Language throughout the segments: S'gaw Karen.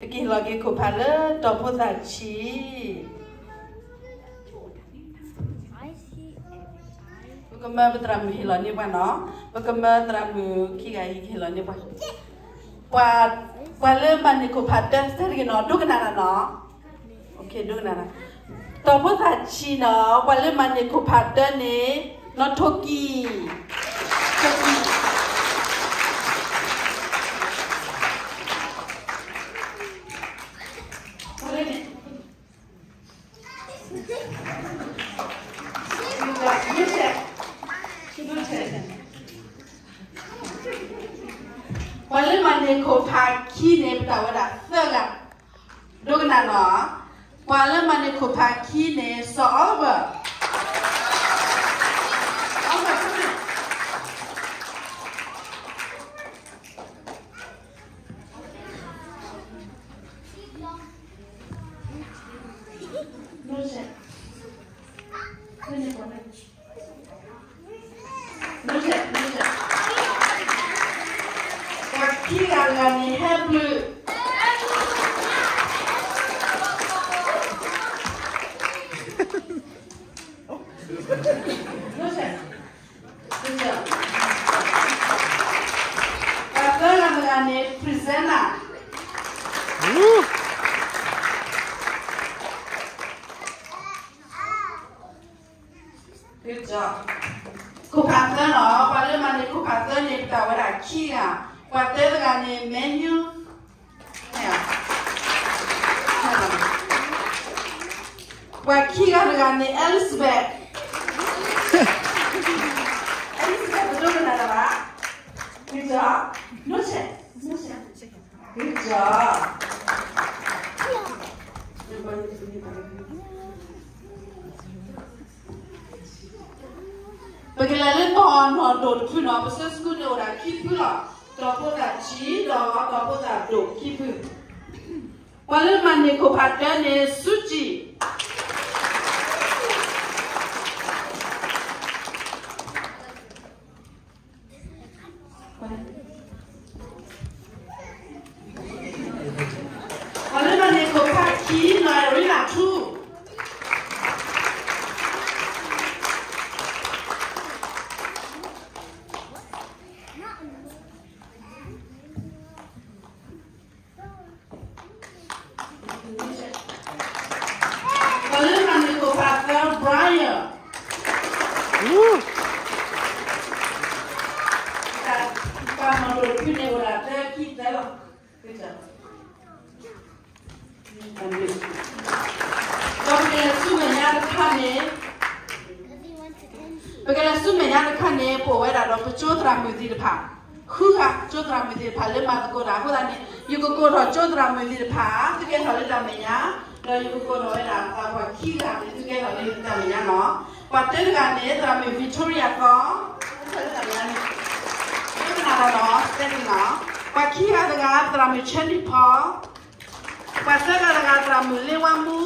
ပကဟ့ၣ်လီၤက့ၤခိၣ်ဖးလၢတီၢ်ဖိသၣ်ဆံး, ပကမၢပသရၣ်မုၣ်ဟ့ၣ်လီၤန့ၢ်ပှၤနီၤ, ပကမၢသရၣ်မုၣ်ခံဂၤဟ့ၣ်လီၤန့ၢ်ပှၤ, ပှၤ, ပှၤလၢမၤန့ၢ်ခိၣ်ဖးတၢ တဲတဂ့ၤနီၤ, ဒိကနၣ်တၢ်နီၤ, ဒိကနၣ်တၢ်, တီၢ်ဖိသၣ်ဆံးနီၤ, ပှၤလၢမၤန့ၢ်ခိၣ်ဖးတၢန့ၣ် နီၢ်ထိၣ်ကံၢ်, ထိၣ်ကံၢ် ပှၤလၢမၤန့ၢ်ခိၣ်ဖးခံန့ၣ် ပတၢ်ဝဲဒၣ်သၢဂၤ, ဒိကနၣ်နီၤ, ပှၤလၢမၤန့ၢ်ခိၣ်ဖးခံန့ၣ် စီၤအီဘၢၣ်, အီဘၢၣ် ပှၤခံဂၤတဂၤန့ၣ် ဟဲဘျုး, ပှၤသၢဂၤတဂၤန့ၣ် presenter, ခိၣ်ဖးသၢနီၤ, ပှၤလၢမၤန့ၢ်ခိၣ်ဖးသၢန့ၣ် ပတၢ်ဝဲဒၣ်ခံဂၤ, ပှၤသၢဂၤန့ၣ် Matthew, ပှၤခံဂၤတဂၤန့ၣ် Elizabeth, Elizabeth ပဒိကနၣ်တၢ်ဘၣ်, good job, ပကလဲၤလၢတီၢ်နီၢ်ဒိၣ်တဖုနီၤ, ပဆၢစကူန့ၣ်အိၣ်ဒၣ်ခံဖုလီၤ, တီၢ်ဖိသၣ်ဆံးဒီးတီၢ်ဖိသၣ်ဒိၣ်ခံဖု, ပှၤလၢမၤန့ၢ်ခိၣ်ဖးတၢန့ၣ် စူကံၣ် ပှၤလၢမၤန့ၢ်ခိၣ်ဖးခံနီၤ Irina ထူ ပှၤလၢမၤန့ၢ်ခိၣ်ဖးသၢ Brian, ပှၤမၤဒိၣ်ဖုန့ၣ်အိၣ်ဒၣ်သၢခံသၢလီၤ, ဒီးပကလဲၤဆူမဲာ်ညါတခါန့ၣ်, ပကလဲၤဆူမဲာ်ညါတခါန့ၣ် ပအိၣ်ဝဲဒၣ်ဒီးပကၠိသရၣ်မုၣ်သ့ၣ်တဖၣ်, ဃုဂၤကၠိသရၣ်မုၣ်သ့ၣ်တဖၣ်လၢမၤသကိးတၢ်အဃိသတးန့ၣ် ယကကိးထီၣ်ကၠိသရၣ်မုၣ်သ့ၣ်တဖၣ် သုကဲထီၣ်လၢတၢ်မဲာ်ညါ, ဒီးယကကိးထီၣ်ဝဲဒၣ်သးပှၢ်ခံဂၤန့ၣ် သုကဲထီၣ်လၢတၢ်မဲာ်ညါနီၤ, ပှၤသၢတဂၤန့ၣ် သရၣ်မုၣ် Victoria သီ, လၢတၢ်မဲာ်ညါန့ၣ်, ဒိကနၣ်တၢ်နီၤ, တဲတနီၤ, ပှၤခံဂၤတဂၤ သရၣ်မုၣ် Cherry ဖီ ပှၤသၢဂၤတဂၤ သရၣ်မုၣ်လ့ဝါမူ,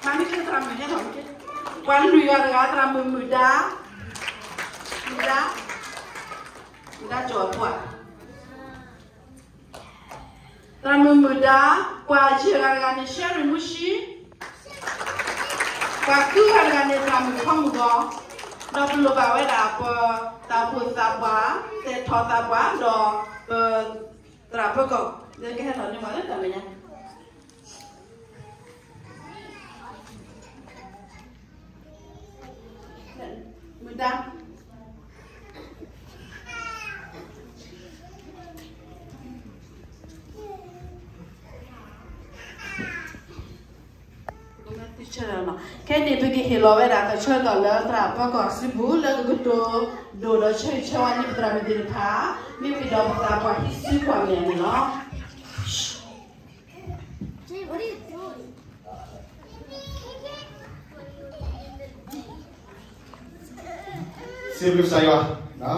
မ့မ့ၢ်သရၣ်မုၣ်ဟဲထီၣ်, ပှၤလွံၢ်ဂၤတဂၤ သရၣ်မုၣ်မုၢ်ဒါ, မုၢ်ဒါ, မုၢ်ဒါကၠီၤအဖိဧါ, သရၣ်မုၣ်မုၢ်ဒါ, ပှၤယဲၢ်ဂၤတဂၤန့ၣ် Sherry မူၡံ, ပှၤဃုဂၤတဂၤန့ၣ် သရၣ်မုၣ်ခီမုၢ်ဂီၤ, ဒီးပလိၣ်ဘၣ်ဝဲဒၣ်ပတၢ်အိၣ်ဖှိၣ်သးပှၢ်, သဲးထီၣ်သးပှၢ်, ဒီးပ သရၣ်ပၢကီၢ် လၢကဟဲထီၣ်န့ၢ်ပှၤလၢတၢ်မဲာ်ညါ, မုၢ်ဒါ, ခဲအံၤန့ၣ် ပကဟ့ၣ်လီၤဝဲဒၣ်တၢ်ဆၢကတီၢ်လၢသရၣ်ပၢကီၢ်စုပူၤ လၢကကတိၤဒိၣ်ဒီးဆၢဂ့ၤဆၢဝါန့ၢ်ပသရၣ်မုၣ်သ့ၣ်တဖၣ်, မ့ၢ်ဝံၤဒီးပသးပှၢ်ဟံးစုကွၢ်မဲာ်န့ၣ်လီၤ. စံးဘျုးကစၢ်ယွၤ,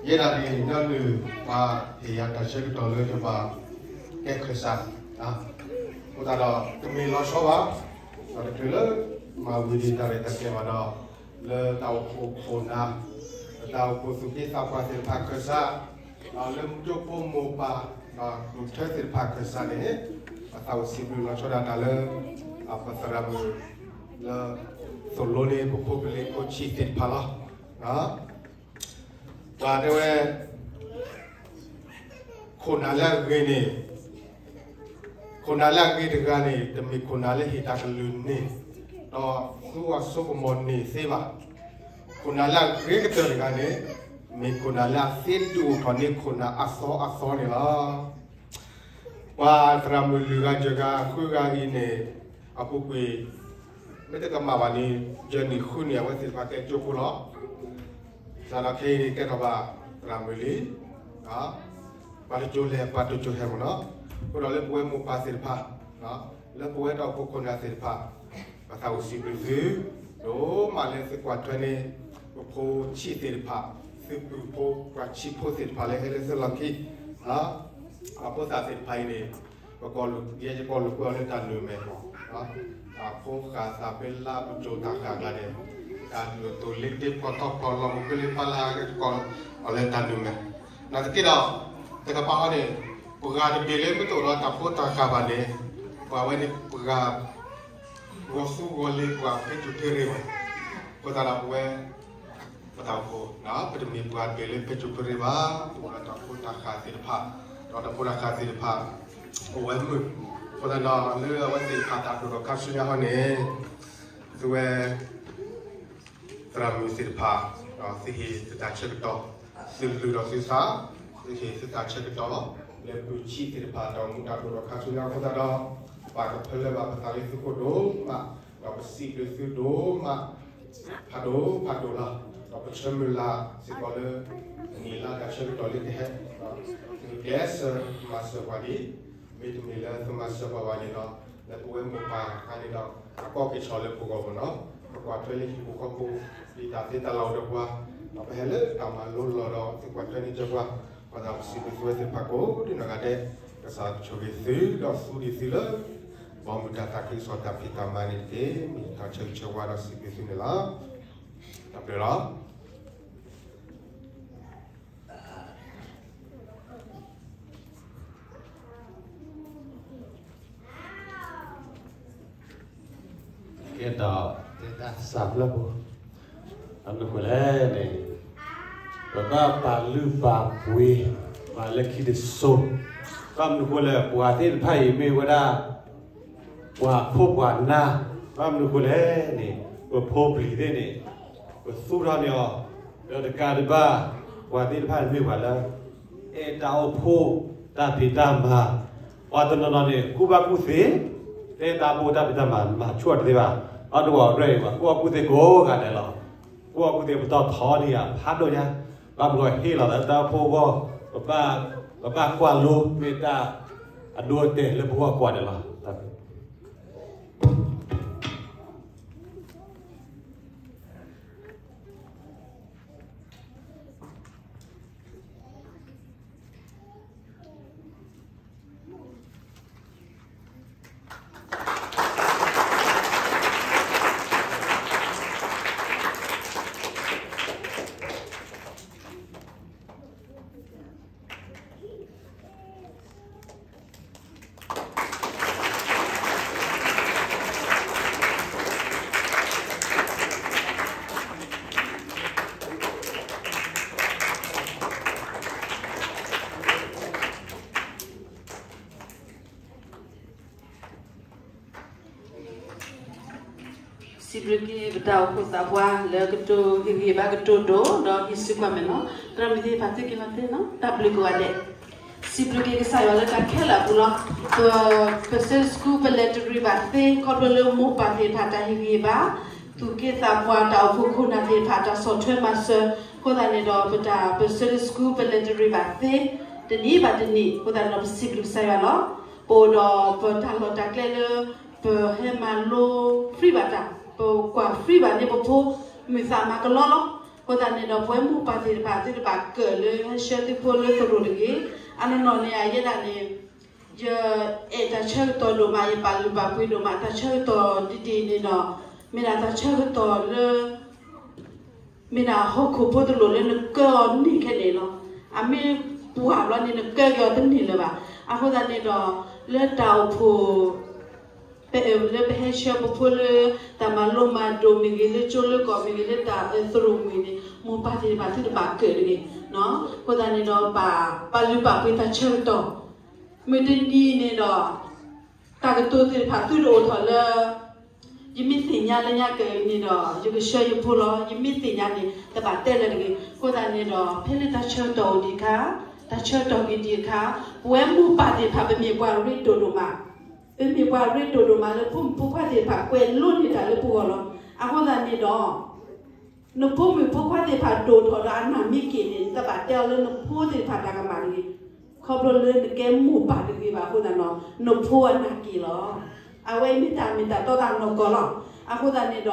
ယဲဒၣ်န့ၣ် ဒီးလုၢ်ပှၤဟ့ၣ်ယၤတၢ်ဆၢကတီၢ်လၢယဘၣ်ကဲခၢၣ်စး, အဃိသတးဒီး တမ့ၢ်လီၤဆီဘၣ်, ဒီးတချုးလၢမၤဝံၤဒံးတၢ်ရဲၣ်တၢ်ကျဲၤဘၣ်ဒီး လၢတၢ်အိၣ်ဖှိၣ်ခိၣ်နၢ်, လၢတၢ်အိၣ်ဖှိၣ်သူၣ်က့သးပှၢ်သ့ၣ်တဖၣ်ခၢၣ်စး, ဒီးလၢမူကၠိဖိမိၢ်ပၢ်, မုၢ်ထၢသ့ၣ်တဖၣ်ခၢၣ်စးန့ၣ် ပသးအိၣ်စံးဘျုးလီၤဆီဒၣ်တၢ်လၢ ပသရၣ်မုၣ်လၢ သိၣ်လိန့ၢ်ပဖိပလံၤဖိဆံးသ့ၣ်တဖၣ်လီၤ. ပှၤတဲဝဲ ခိၣ်နၢ်လၢအဂ့ၤန့ၣ် ခိၣ်နၢ်လၢအဂ့ၤတဂၤန့ၣ် တမ့ၢ်ခိၣ်နၢ်လၢဟ့ၣ်တၢ်ကလုၢ်န့ၣ် ဒီးသူအစိကမီၤန့ၣ်သ့ဘၣ်. ခိၣ်နၢ်လၢအဂ့ၤကတၢၢ်တဂၤန့ၣ် မ့ၢ်ခိၣ်နၢ်လၢအသ့ဒုးအိၣ်ထီၣ်န့ၢ်ခိၣ်နၢ်အသီအသီန့ၣ်လီၤ. ပှၤသရၣ်မုၣ်လွံၢ်ဂၤယဲၢ်ဂၤဃုဂၤအံၤန့ၣ် အပူၤကွံာ် မ့ၢ်တကမၣ်ဘၣ်န့ၣ် ယဲၢ်နံၣ်ဃုနံၣ် အဝဲသ့ၣ်တဖၣ်ကဲကၠိဖိလီၤ. စးထီၣ်ခဲအံၤန့ၣ် ကဲထီၣ်ဘၣ်သရၣ်မုၣ်လံ. ပှၤတကၠိလဲၤ ပှၤတကၠိဟဲမ့ၢ်နီၤ. အဃိဒီးလၢပဝဲမိၢ်ပၢ်သ့ၣ်တဖၣ် လၢပဝဲဒီးဖိခိၣ်နၢ်သ့ၣ်တဖၣ် ပသးအိၣ်စံးဘျုးသု ဒိၣ်မးလၢသုကွၢ်ထွဲန့ၢ် ပဖိဆံးသ့ၣ်တဖၣ် သုပုၢ်ဖိပှၤဆံးဖိသ့ၣ်တဖၣ်လၢဟဲလၢသုလီၢ်ခံ အဖိသၣ်သ့ၣ်တဖၣ်အံၤန့ၣ် ပကီၢ်လူၤ ယဲယကီၢ်လူၤကွဲအီၤလၢတၢ်နုာ်မဲာ် အဖိဃာ်သးဖဲလါပစိၤတၢ်ဃာ်ကျါန့ၣ် တၢ်ဒုးအသိးလ့တ့ဖီထီဖီလီၤ ပကလ့ပလါကီၢ်အီၤလၢတၢ်နုာ်မဲာ် နာ်သက့ဒီး တကပၤဃီန့ၣ် ပှၤတဘ့ၣ်လၢမ့ၢ်တအိၣ်ဒီးတၢ်ဖိတၢ်ဃာ်ဘၣ်န့ၣ် ပှၤဝဲန့ၣ်ပှၤ ဂီၤသူဂီၤလ့ၤပှၤဖဲစိၤဖဲရ့ဘၣ်. အဃိသတးဒီးပဝဲ ပတၢ်အိၣ်ဖှိၣ် ပတမ့ၢ်ပှၤတဘ့ၣ်လၢဖဲစိၤဖဲရ့ဘၣ် ပအိၣ်ဒီးတၢ်ဖိတၢ်ဃာ်သ့ၣ်တဖၣ် ဒီးတၢ်ဖိတၢ်ဃာ်သ့ၣ်တဖၣ် အိၣ်ဝဲမုာ်. အဃိသတးဒီးလၢအဝဲသ့ၣ်တဖၣ်တၢ်ဒိၣ်ထီၣ်ခါဆူညါဃီန့ၣ် သုဝဲ သရၣ်မုၣ်သ့ၣ်တဖၣ် သုဟ့ၣ်သုတၢ်ဆၢကတီၢ် သုလုၢ်ဒီးသုသး သုဟ့ၣ်သုတၢ်ဆၢကတီၢ် လၢပုၢ်ဆံးသ့ၣ်တဖၣ် တၢ်အိၣ်မူတၢ်ဒိၣ်ထီၣ်ခါဆူညါအဃိသတးဒီး ပာ်ကဖၢလၢဘၣ်ပသးလၢသုခိၣ်ဒိၣ်မး ဒီးပစံးဘျုးသုဒိၣ်မး ဖးဒိၣ်ဖးဒိၣ်လီၤ. ဒီးပဆၢမုၢ်လၢ်စ့ၢ်ကီးလၢ နံၣ်လါတၢ်ဆၢကတီၢ်လၢကဟဲ သုကျဲးစၢးမၤစၢၤပှၤလံ. မ့တမ့ၢ်လၢသုမၤစၢၤပှၤဘၣ်န့ၣ်ဒီး လၢပဝဲမိၢ်ပၢ်အခါန့ၣ်ဒီး အကီကဆီၣ်လၢပဂီၢ်မ့ၢ်နီၤ ပကွၢ်ထွဲလၢဟံၣ်ဖိဃီဖိ ဒ်တၢ်သ့တၢ်လၢ်အိၣ်ဒီးပှၤ ဒီးပဟဲလၢတၢ်မၤလိလီၢ်ဒီး သုကွၢ်ထွဲန့ၢ်က့ၤပှၤ ပသးအိၣ်စံးဘျုးသုဝဲသ့ၣ်တဖၣ်ကိးဒ်နီၢ်ဂၤဒဲး ကစၢ်ကဆိၣ်ဂ့ၤသု ဒီးသူဒံးသုလၢ ဘီမုၢ်တၢ်သးခုကစီၣ်တၢ်ဖံးတၢ်မၤန့ၣ်တက့ၢ်. မ့ၢ်တၢ်ဆၢဂ့ၤဆၢဝါဒီးစံးဘျုးသုန့ၣ်လီၤ. တၢ်ဘျုးလီၤ. ကဲဒီး တဲတၢ်သးဖျၢၣ်ဖိ ဘၣ်မနုၤဃိလဲၣ်န့ၣ် ပဘၣ်ပာ်လုၢ်ပာ်ပှ့ၤ မၤလၢခံတစိၤ ဘၣ်မနုၤဃိလဲၣ် ပှၤသ့ၣ်တဖၣ်အံၤမ့ၢ်ဝဲဒၣ် ပှၤခိၣ်ပှၤနၢ် ဘၣ်မနုၤဃိလဲၣ်န့ၣ် ပဖိပလံၤသ့ၣ်န့ၣ် ပသူၣ်ထီၣ်န့ၢ်အီၤ ဒီးတကးဒံးဘၣ် ပှၤသ့ၣ်တဖၣ်န့ၣ်မ့ၢ်ပှၤလၢ အဲၣ်တၢ်အိၣ်ဖှိၣ် တၢ်ဖံးတၢ်မၤ ပှၤတနီၤနီၤန့ၣ် ကူၣ်ဘၣ်ကူၣ်သ့ တၢ်အိၣ်ဖှိၣ်တၢ်ဖံးတၢ်မၤ မၤဆူၣ်တသ့ဘၣ် အဒိၣ်အရ့ၣ်အံၤ ပှၤကူၣ်ဘၣ်ကူၣ်သ့ကိးဂၤဒဲးလီၤ. ကူၣ်ဘၣ်ကူၣ်သ့ ပတီၢ်ထီန့ၢ်ယၤဖးဒိၣ်ညါ ဘၣ်မနုၤဟ့ၣ်လီၤသးတၢ်အိၣ်ဖှိၣ်အဂီၢ် ပဘၣ်ကွၢ်လိ မ့ၢ်တၢ်အဒိအတဲာ်လၢပဂီၢ်ကွၢ်န့ၣ်လီၤ. စံးဘျုးက့ၤပတၢ်အိၣ်ဖှိၣ်သးပှၢ်လၢကတိၤ ဟ့ၣ်ဂံၢ်ဘါကတိၤဒိၣ် ဒီးဟ့ၣ်စူးကွၢ်မဲာ်နီၤ သရၣ်မုၣ်သ့ၣ်တဖၣ် သုက့ၤလီၤသ့နီၤ တၢ်ဘျုးကိးဂၤဒဲး စံးဘျုးက့ၤကစၢ်ယွၤလၢတၢ်ခဲလၢာ်အပူၤလီၤ. ပ ပ Sunday School ပလဲၤတရံးဘၣ်သ့ ခီဖျိလၢမိၢ်ပၢ်သ့ၣ်တဖၣ်တၢ်ဟ့ၣ်ဂံၢ်ဟ့ၣ်ဘါ သူၣ်က့သးပှၢ်တၢ်အိၣ်ဖှိၣ်ခိၣ်နၢ်သ့ၣ်တဖၣ်တၢ်ဆီၣ်ထွဲမၤစၢၤ အဃိသတးန့ၣ်ဒီး ပတၢ် ပ Sunday School ပလဲၤတရံးဘၣ်သ့ တနံၤဘၣ်တနံၤ အဃိသတးန့ၣ်ဒီး ပစံးဘျုးကစၢ်ယွၤလီၤ. ပအိၣ်ဒီးပတၢ်လီၢ်တၢ်ကျဲလၢ ပဟဲမၤလိ free ဘၣ်တၢ် ပကွၢ် free ဘၣ်န့ၣ်ပဖိ မုာ်သးမၤကလီလီၤ. အဃိသတးန့ၣ်ဒီး ပဝဲမိၢ်ပၢ်သ့ၣ်တဖၣ် သုတဘၣ်ကၢၣ်လၢဟဲဆှၢသုဖိလၢသရိာ်တဂ့ၤ. အနီၢ်နီၢ်န့ၣ် အယဲဒၣ်န့ၣ် ယအဲၣ်တၢ်ဆၢကတီၢ်ဒိၣ်မး ယပာ်လုၢ်ပာ်ပှ့ၤဒိၣ်မး တၢ်ဆၢကတီၢ်ဒ်ဒ်အံၤန့ၣ်ဒီး မ့ၢ်ဒၣ်တၢ်ဆၢကတီၢ်လၢ မ့ၢ်ဒၣ်ဟီၣ်ခိၣ်ဖိတလိၣ်လၢနကၢအီၤန့ၢ်ခဲန့ၣ်လီၤ. အမ့ၢ် ပှၢ်ဘျီန့ၣ် နကဲက့ၤအီၤတန့ၢ်လၢၤဘၣ်. အဃိသတးန့ၣ်ဒီး လၢတၢ်အိၣ်ဖှိၣ် ပအဲၣ်လၢပဟဲဆှၢပဖိလၢ တၢ်မၤလိမၤဒိးမ့ၢ်ဂ့ၤ လၢကၠိလၢကီၢ်မ့ၢ်ဂ့ၤ လၢတၢ်သရိာ်မုၣ်န့ၣ် မိၢ်ပၢ်သ့ၣ်တဖၣ်သုတဘၣ်ကၢၣ်တဂ့ၤ. အဃိသတးန့ၣ်ဒီး ပာ်လုၢ်ပာ်ပှ့ၤတၢ်ဆၢကတီၢ် မုၢ်တနံၤန့ၣ်ဒီး တၢ်ကတိၤသ့ၣ်တဖၣ်သုတအိၣ်ထီၣ်လၢ ယမ့ၢ်သ့ၣ်ညါလၢညါကဲအံၤန့ၣ်ဒီး ယကဆှၢယဖိလီၤ. ယမ့ၢ်သ့ၣ်ညါန့ၣ် တဘၣ်တဲလၢၤတဂ့ၤ. အဃိသတးန့ၣ်ဒီး ဖဲလၢတၢ်ဆၢကတီၢ်အိၣ်ဒံးအခါ, တၢ်ဆၢကတီၢ်ဂ့ၤဒံးအခါ, ပဝဲမိၢ်ပၢ်သ့ၣ်တဖၣ် ပမ့ၢ်ပှၤရ့ဒိၣ်ဒိၣ်မး, ပမ့ၢ်ပှၤရ့ဒိၣ်ဒိၣ်မးလၢဖိမုၣ်ဖိခွါသ့ၣ်တဖၣ် ကွဲးလိန့ၢ်တၢ်လၢပဂီၢ်လီၤ. အဃိသတးန့ၣ်ဒီး နဖိမုၣ်ဖိခွါသ့ၣ်တဖၣ်ဒိၣ်ထီၣ်ဒီးအနၢ်မ့ၢ်က့ၤန့ၣ် နတဘၣ်တဲအီၤလၢနဖိသ့ၣ်တဖၣ်တၢ်ကမၣ်တဂ့ၤ. ခီဖျိလၢနကဲမိၢ်ပၢ်တဂ့ၤဘၣ်အဃိသတးန့ၣ် နဖိအနၢ်က့ၤလီၤ. အဝဲအံၤမ့ၢ်တၢ်မ့ၢ်တၢ်တီတၢ်နီၢ်ကီၢ်လီၤ. အဃိသတးန့ၣ်ဒီး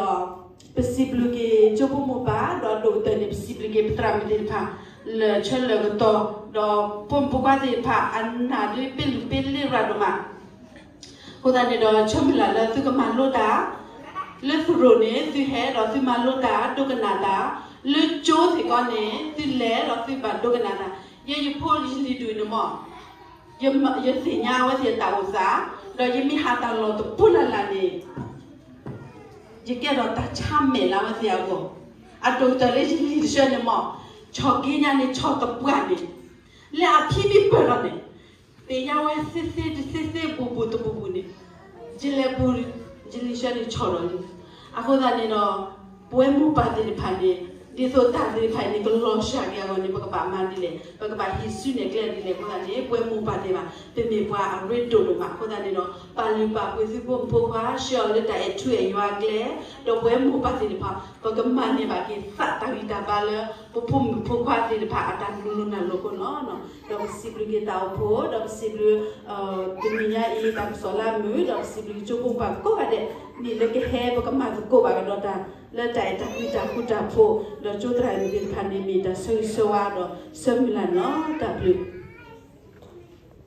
ပစံးဘျုးက့ၤကၠိဖိမိၢ်ပၢ် ဒီးဒိၣ်ကတၢၢ်န့ၣ် ပစံးဘျုးက့ၤပသရၣ်မုၣ်သ့ၣ်တဖၣ် လၢာ်ဆၢလၢာ်ကတီၤ ဒီးဖိမုၣ်ဖိခွါသ့ၣ်တဖၣ် အနၢ်ဒ်ပ့လုၢ်ပ့လ့ရၤဒိၣ်မး အဃိသတးန့ၣ်ဒီး ဆၢမုၢ်လၢ်လၢသုကမၤလိတၢ် လၢသရိာ်န့ၣ် သုဟဲဒီးသုမၤလိတၢ် ဒိကနၣ်တၢ်, လၢကၠိသ့ၣ်ကီးန့ၣ် သုလဲၤဒီးသုဘၣ်ဒိကနၣ်တၢ်. ယဲယဖိယလံၤဒုးန့ၣ်မ့ၢ် ယသ့ၣ်ညါအဝဲသ့ၣ်အတၢ်အိၣ်သး, ဒီးယမ့ၢ်ဟးတၢ်လီၢ်တပူၤလၢ်လၢ်န့ၣ် ယကဲထီၣ်တၢ်ဆါမဲာ်လၢအဝဲသ့ၣ်အဂီၢ်, အဒိၣ်ကတၢၢ်လၢယလံၤတဆၢန့ၣ်မ့ၢ် ဆီၣ်က့ညါန့ၣ် ဆီၣ်တပှၢ်န့ၣ်, လၢအဖံမ့ၢ်ပၢၢ်ထီၣ်န့ၣ်, သ့ၣ်ညါဝဲသ့သ့တသ့သ့ဘူးဘူးတဘူးဘူးန့ၣ်, ယလဲၤပူၤ, ယလံၤဆၢန့ၣ်ဆီၣ်ဒီးလံ. အဃိသတးန့ၣ်ဒီး ပဝဲမိၢ်ပၢ်သ့ၣ်တဖၣ်န့ၣ် ဒ်သိးတၢ်သ့ၣ်တဖၣ်အံၤန့ၣ် ကလီၤစှၤက့ၤအဂီၢ်န့ၣ် ပကဘၣ်မၤဒ်လဲၣ်, ပကဘၣ်ဟံးစုနဲၣ်ကျဲဒ်လဲၣ်အဃိသတးန့ၣ် ပဝဲမိၢ်ပၢ်သ့ၣ်တဖၣ် ပမ့ၢ်ပှၤအရ့ဒိၣ်ဒိၣ်မးအဃိသတးန့ၣ်ဒီး ပာ်လုၢ်ပာ်ပှ့ၤသုဖိမုၣ်ဖိခွါ ဆှၢအီၤလၢတၢ်အဲၣ်ထူအဲၣ်ယွၤအကျဲ, ဒီးပဝဲမိၢ်ပၢ်သ့ၣ်တဖၣ် ပကမၤန့ၢ်ဘၣ်က့ၤသးတၢ်ဂံၢ်တၢ်ဘါလၢ ပဖိမုၣ်ဖိခွါသ့ၣ်တဖၣ်အတၢ်လူၤနၢ်လိၤအဃိလီၤ. ဒီးပစံးဘျုးက့ၤတၢ်အိၣ်ဖှိၣ် ဒီးပစံးဘျုး တနံၤညါအံၤ တၢ်ကစီၣ်လၢအမုာ် ဒီးပစံးဘျုးက့ၤကၠိဖိမိၢ်ပၢ်ကိးဂၤဒဲး မ့ၢ်လၢကဟဲပကမၤသကိးဘၣ်ကဒီးတၢ် လၢတၢ်အဲၣ်တၢ်ကွံတၢ်ဃူတၢ်ဖိး ဒီးကၠိသရၣ်မုၣ်သ့ၣ်တဖၣ်န့ၣ် မ့ၢ်တၢ်ဆၢဂ့ၤဆၢဝါဒီးဆၢမုၢ်လၢ်န့ၣ်လီၤ. တၢ်ဘျုး